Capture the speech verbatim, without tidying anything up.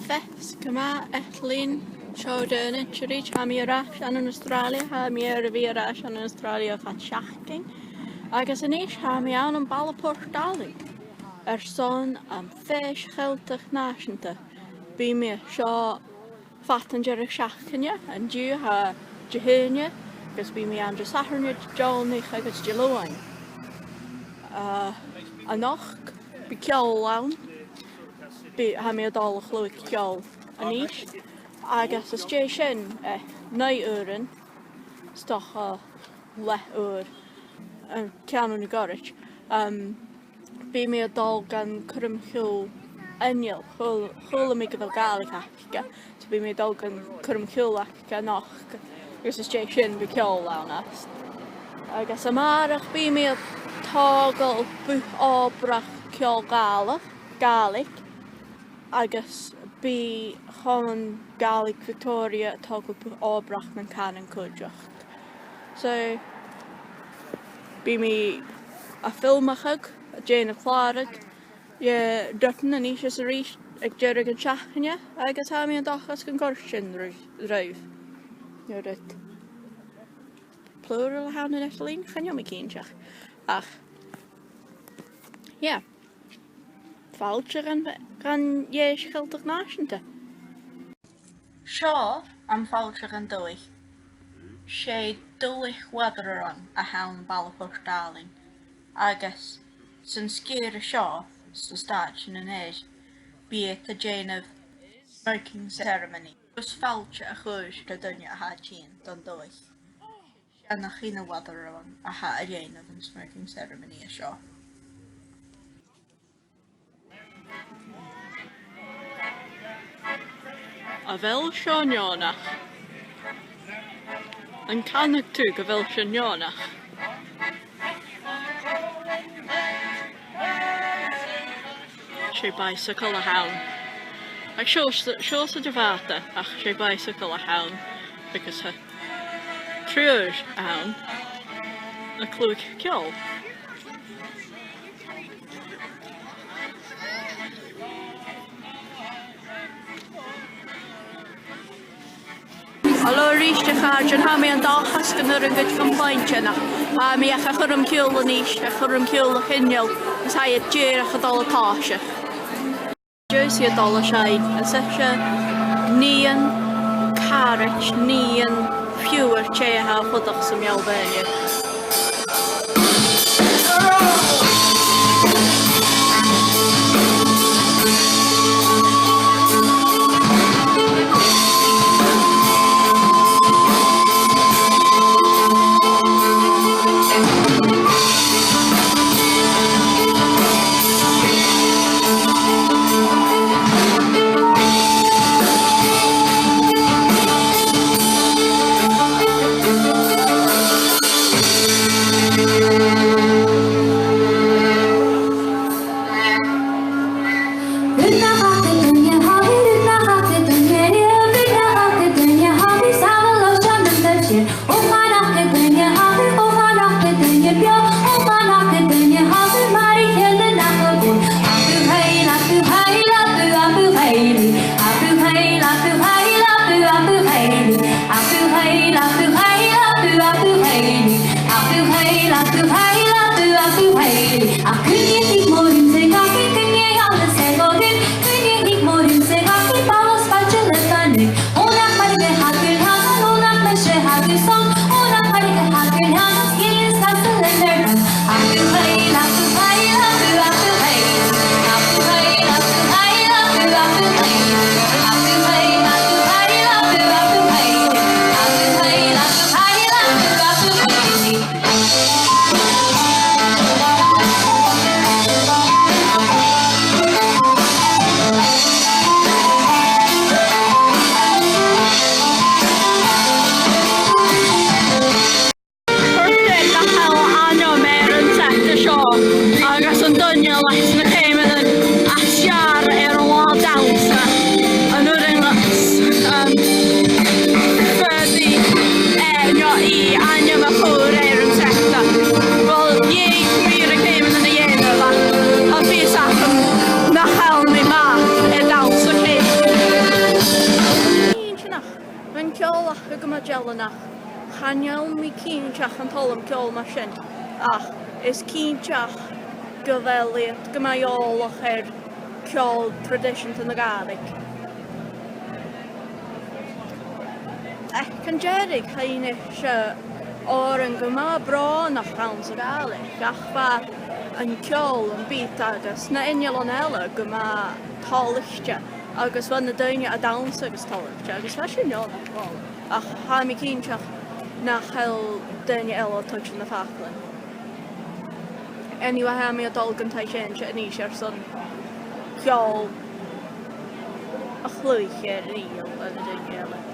Feasgar math, Eilidh. Seo Dòmhnall Uilleam Uidhir. Tha mi air ais ann an Astràilia. Tha mi air a bhith air ais ann an Astràilia fad seachdain. Agus a-nis tha mi ann am baile Phort Alainn airson am Fèis Cheilteach Nàiseanta. Bidh mi seo fad an deireadh-sheachdain, an-diugh tha Dihaoine, agus bidh mi ann Disathairne, Dihaoine agus Diluain. Uh, a-nochd bidh ceòl ann. Bidh, tha mi a' dol a chluich ceòl a-nis. Agus às dèidh sin, eh, naoi uairean, 's dòcha leth-uair, eh, ceann na ghoirid. Um, bidh mi a' dol gun cuirm-chiùil inneal, chuala, chuala mi gu bheil Gàidhlig aca, so bidh mi a' dol gun cuirm-chiùil aca a-nochd, agus às dèidh sin bidh ceòl ann às. Agus a-màireach bidh mi a' togail bùth-obrach ceòl Gàidhlig, Gàidhlig, agus bidh Comann Gàidhlig Victoria a' togail bùth-obrach nan cànan cuideachd. So, bidh mi a' filmeadh, a' dèanamh clàradh, eh, rudan a-nis is a-rithist aig deireadh an t-seachdain, agus tha mi an dòchas gun còrd sin ri-, ribh. No rudan. Plural a th' ann an Eilidh, chan eil mi cinnteach. Ach, yeah. Fàilte dhan, dhan Fhèis Cheilteach Nàiseanta. Seo am fàilte dhan dùthaich. 'S e dùthaich Mhadaran a th' ann am baile Phort Alainn, agus san sgìre seo, san stàit sin an-dràsta, bidh iad a' dèanamh smoking ceremony. Agus fàilte a chur do dhaoine a tha a' tighinn dhan dùthaich. 'S e na chinn a' Mhadaran a tha a' dèanamh an smoking ceremony a seo. A bheil seo neònach? An canadh tu gu bheil seo neònach? 'S e bicycle a th' ann. Ach seo, seo sa do bhàta, ach 's e bicycle a th' ann, agus tha triùir ann a' cluich ceòl. Halò a-rithist, a chàirdean, tha mi an dòchas gun urrainn dhuibh complaint a dhèanamh. Tha mi ach a' cuirm-chiùil a-nis, a' cuirm-chiùil a' choinneal, is tha iad dìreach a' dol a thòiseachadh. Dìreach a' dol a sheinn, is e seo nighean càraid, nighean fiughair teth a tha a' fuireach sa Mheall Bheannaibh. Thuirt iad nach eil ainm air an t-seada seo, agus an duine a leanas na ceumannan as fheàrr air an latha dannsa, an urrainn, um, furry, eh, no i ainm a chur air an t-seada. Well, dh'fheuch mi ri ceumannan a dhèanamh, ach tha fios agam nach eil mi math air dannsa, okay? Ach chan eil mi cinnteach an toil leam ceòl mar sin, ach is cinnteach gu bheil iad gu math eòlach air ceòl traidiseanta na Gàidhlig. Aig an deireadh, tha e, 's e òran gu math brònach anns a' Ghàidhlig, ach bha an ceòl, am beat agus na h-innealan eile gu math toilichte, agus bha na daoine a' dannsa agus toilichte, agus bha sin neònach. Ach tha mi cinnteach nach eil daoine eile a' tuigsinn na faclan. Anyway, tha mi a' dol gun taigh-seinnse a-nis airson ceòl a chluich air an fhidheall le na daoine eile.